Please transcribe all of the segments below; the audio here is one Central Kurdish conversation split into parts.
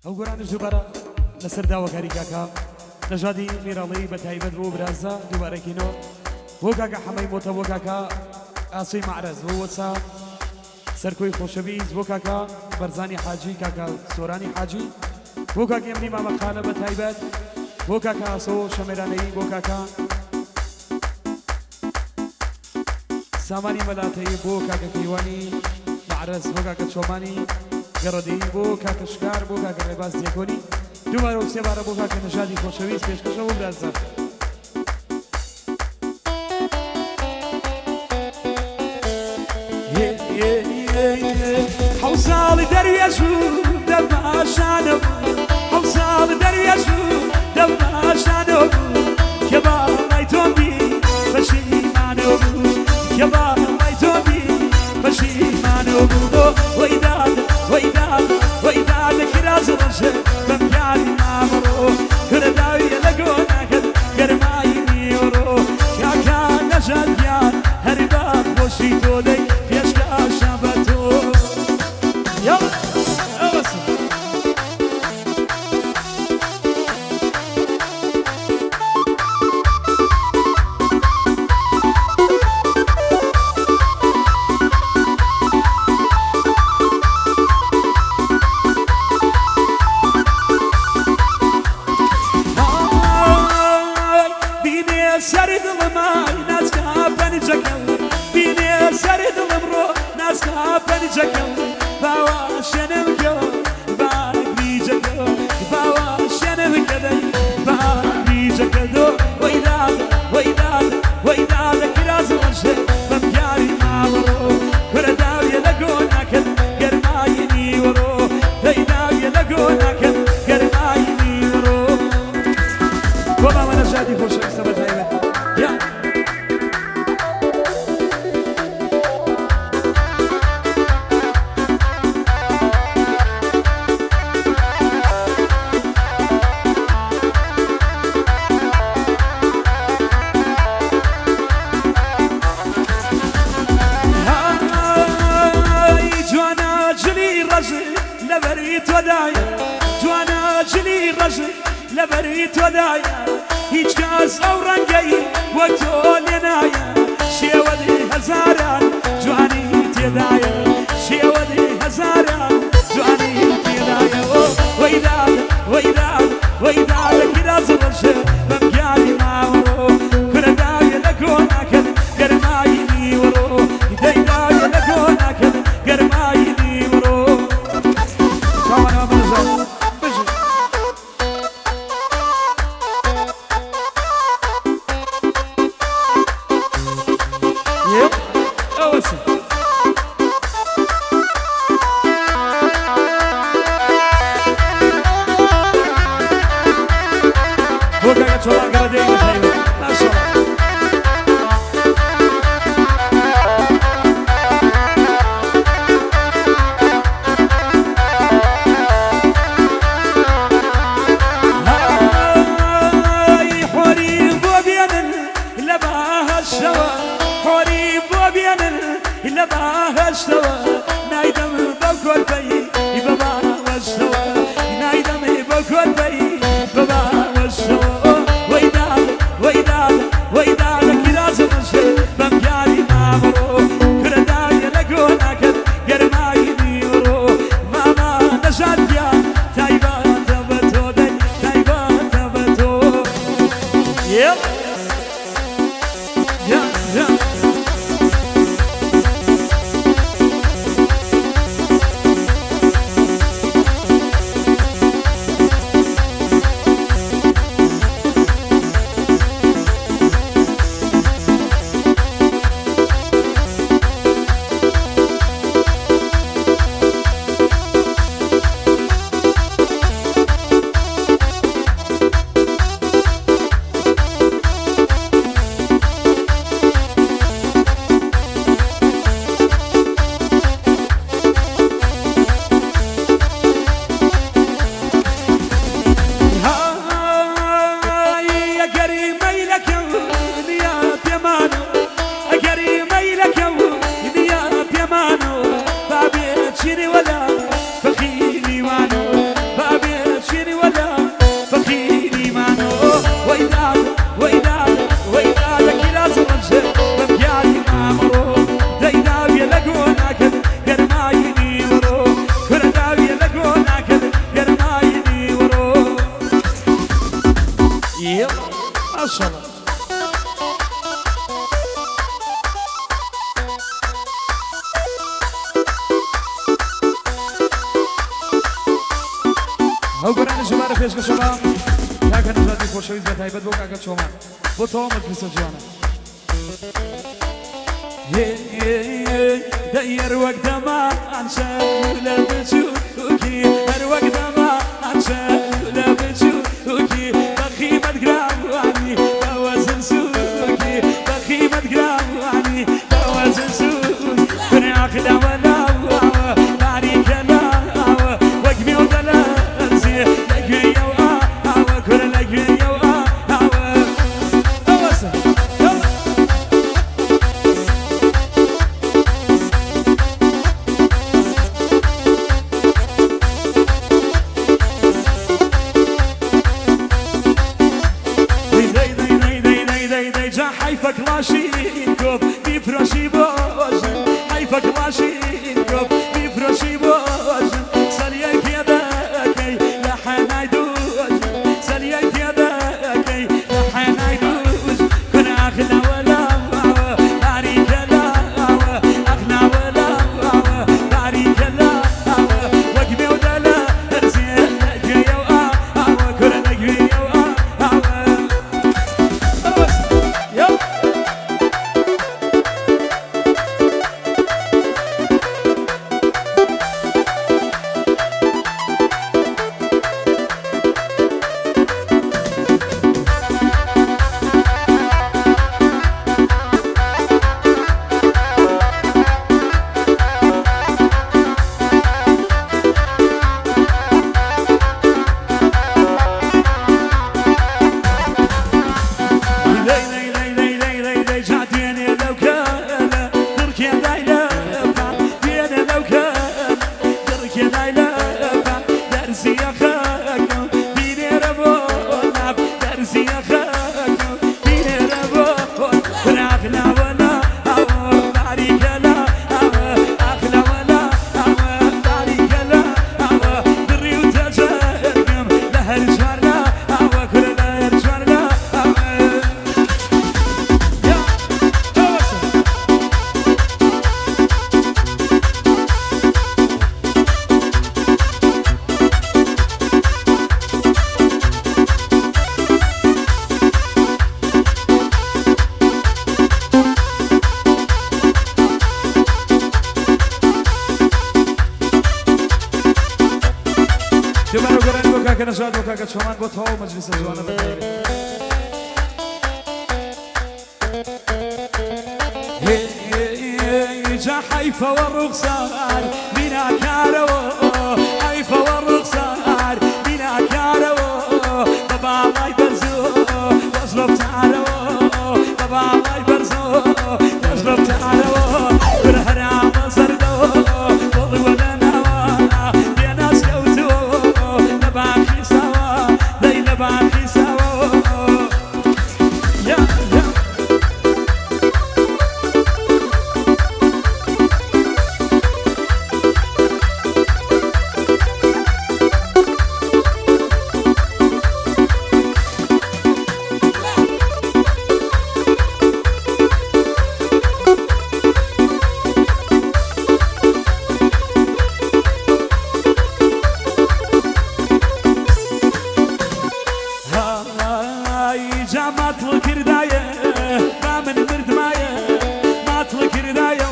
ئەو گۆرانیش دووبارە لەسەر داواکاری کاکە نەژادی میراڵی بە تایبەت بۆ برازا دووبارەکەینەوە بۆ کاکە حەمەی مۆتە بۆ کاکە ئاسۆی مەعرەز بۆ وەچە سەرکۆی خۆشەویست بۆ کاکە بەرزانی حاجی کاکە سۆرانی حاجی بۆ کاک ئێمنی مامە قالە بە تایبەت بۆ کاکە ئاسۆ شەمێرانەیی بۆ کاکە سامانی مەلاتەیی بۆ کاکە کەیوانی مەعرەز بۆ کاکە چۆمانی گەڕەدەیی بۆ کاکە شکار بۆ کاکە ڕێباز دیەکۆنی دووبارە و سێبارە بۆ کاکە نەژادی خۆشەویست پێشکەشە بۆ برازا. حەوساڵی دەروێش و دەماشانە بوو حەوساڵی دەروێش و دەماشانە بوو کە باڵای تۆم دی پەشیمانەوە بوو کە باڵای تۆم دی پەشیمانەوە بوو وەی داد وەی داد وەی داد کراس ڕەشە بەم گیانی مامەڕۆ کورە داویە لە گۆناکەت گەرمایی نیوەڕۆ کاکا نەژاد گیان هەر بە خۆشی تۆ دەی پێشکەشە بە تۆ یاڵا ئەوەسە. ئای بینێ سەری دڵم ئای ناسکا پەنجەکەم بینێ سەری دڵم ڕۆ ناسکا پەنجەکەم باوا شێنم کە با گریجەکە باوا شێنم کە دەی با گریجەکە دۆ وەی داد وەی داد وەی داد کراس ڕەشێ بەم پیاوی ماڵەڕۆ کورە داویە لە گۆناکەت گەرمایی نیوەڕۆ دەی داویە لە گۆناکەت گەرمایی نیوەڕۆ بۆ مامە نەژادی خۆشەویستە بە تایبەت یا. های جوانە جلی ڕەش لەبەری تۆدایە جوانە جلی ڕەش لەبەری تۆدایە هیچ کەس ئەو ڕەنگەی وەک تۆ لێنایە شێوەی هەزاران جوانی تێدایە شێوەی هەزاران جوانی تێدایە ئۆ وەیداد وەیداد وەیداد کراس ڕەشێ بەم گیانی ماوەڕۆ کورە داوێ لە گۆناکەت گەرمایی نیوەڕۆ دەی داوێ لە گۆناکەت گەرمایی نیوەڕۆ چاوان مامە نەژاد بژی. یەپ ئەوەسە. ئەو گۆرانی ژمارە پێشکەشەوە کاکە نەژادی خۆشەویست بە تایبەت بۆ کاکە چۆمان بۆ تەواو مەجلیسە جوانە. دەی هەر وەک دەمانچە لە بچووکی، هەر وەک دەمانچە لە بچووکی، بە قیمەت گراوانی بە وەزن سووکی، بە قیمەت گراوانی بە وەزن سووکی، بناخ لەوە لاوە باریکە لاوە وەک مێو دەلەرزێ لە گوێیەوە ئاوە کورە لە گوێیەوە ئاوە. ئەوەسە يلا. دەی دەی دەی دەی دەی دەی دەی جا حەیفە کڵاشینکۆف بیفرۆشی بۆ ژن، حەیفە کڵاشینکۆف بیفرۆشی بۆ ژن، سەریای تێدەکەی لە حەنای دوو ژن، سەریای تێدەکەی لە حەنای دوو ژن، کورە ئاخ لاوە لاوە باریکە لاوە، ئاخ لاوە لاوە باریکە لاوە وەک مێو دەلەرزێ لە گوێیەوە ئاوە کورە لە گوێیەوە ئاوە. يلا. دەی دەی دەی دەی دەی دەی دەی جا دوێنێ لەو کەلە دڕکێ دای لەپا، دوێنێ لەو کەلە دڕکێ دای لەپا، دەرزیە خەکەم بینێرە بۆ ناپ، دەرزیە خەکەم بینێرە بۆ براخ لاوە لاوە باریکە لاوە، ئاخ لاوە لاوە باریکە لاوە، دڕی و تەجەرگم لە هەر چوار لاوە کورە لە هەر چوار لاوە. يا توسل. دووبارە گۆرانی بۆ کاکە نەژاد بۆ کاکە چۆمان بۆ تەواو مەجلیسە جوانە بە تایبەت. جا حەیفەوە ڕوخسار بیناکارەوە، حەیفەوە ڕوخسار بیناکارەوە، بە باڵای بەرزۆ دەشڕەفتارەوە، بە باڵای بەرزۆ دەشڕەفتارەوە، کورە هەرامە زەردەوە بۆڵی وەلەناوە بێناز کەوتووە لە باخی ساوە، دەی لە باخی ساوە. يا يا. هاي جا ماتڵ کردایە با من مردمایە، ماتڵ کردایە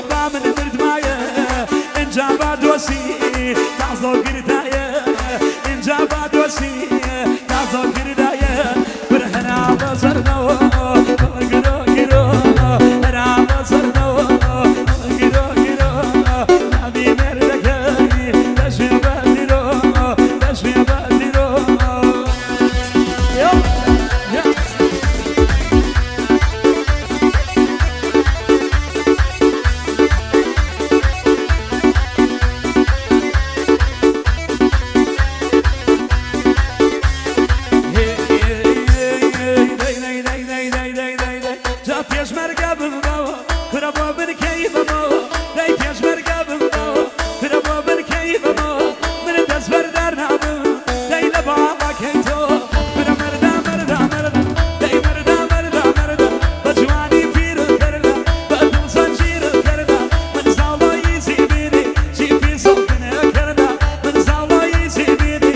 با من مردمایە، ئینجا با دۆسی تازۆ گردایە، ئینجا با دۆسی تازۆ گردایە، کورە هەناوە زەردەوە گرۆ گرۆ، هەراوە زەردەوە گرۆ گرۆ، نابی مێردەکەی دەژێ بە دیرۆ، دەژێ بە دیرۆ. يلا يا. جا پێشمەرگە بمەوە کورە بۆ بنکەی بمەوە، دەی پێشمەرگە بمەوە کورە بۆ بنکەی بمەوە، من دەست بەردار نابم دەی لە باڵاکەی تۆ، کورە مەردا مەردا مەردا دەی مەردا مەردا مەردا، بە جوانی پیر کردە بە دڵ زەنجیر کردە، من زاڵۆی زیبینی جیپی سەڵتنە کردە، من زاڵۆی زیبینی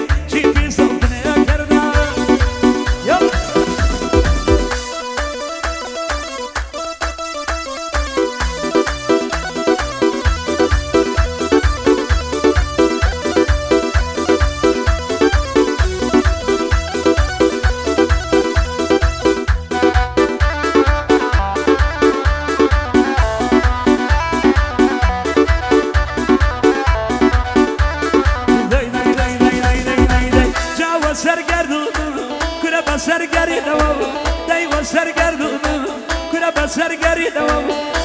گەریدەوە، دەی وە سەر گەردوونم، کورە بەسەر گەریدەوە.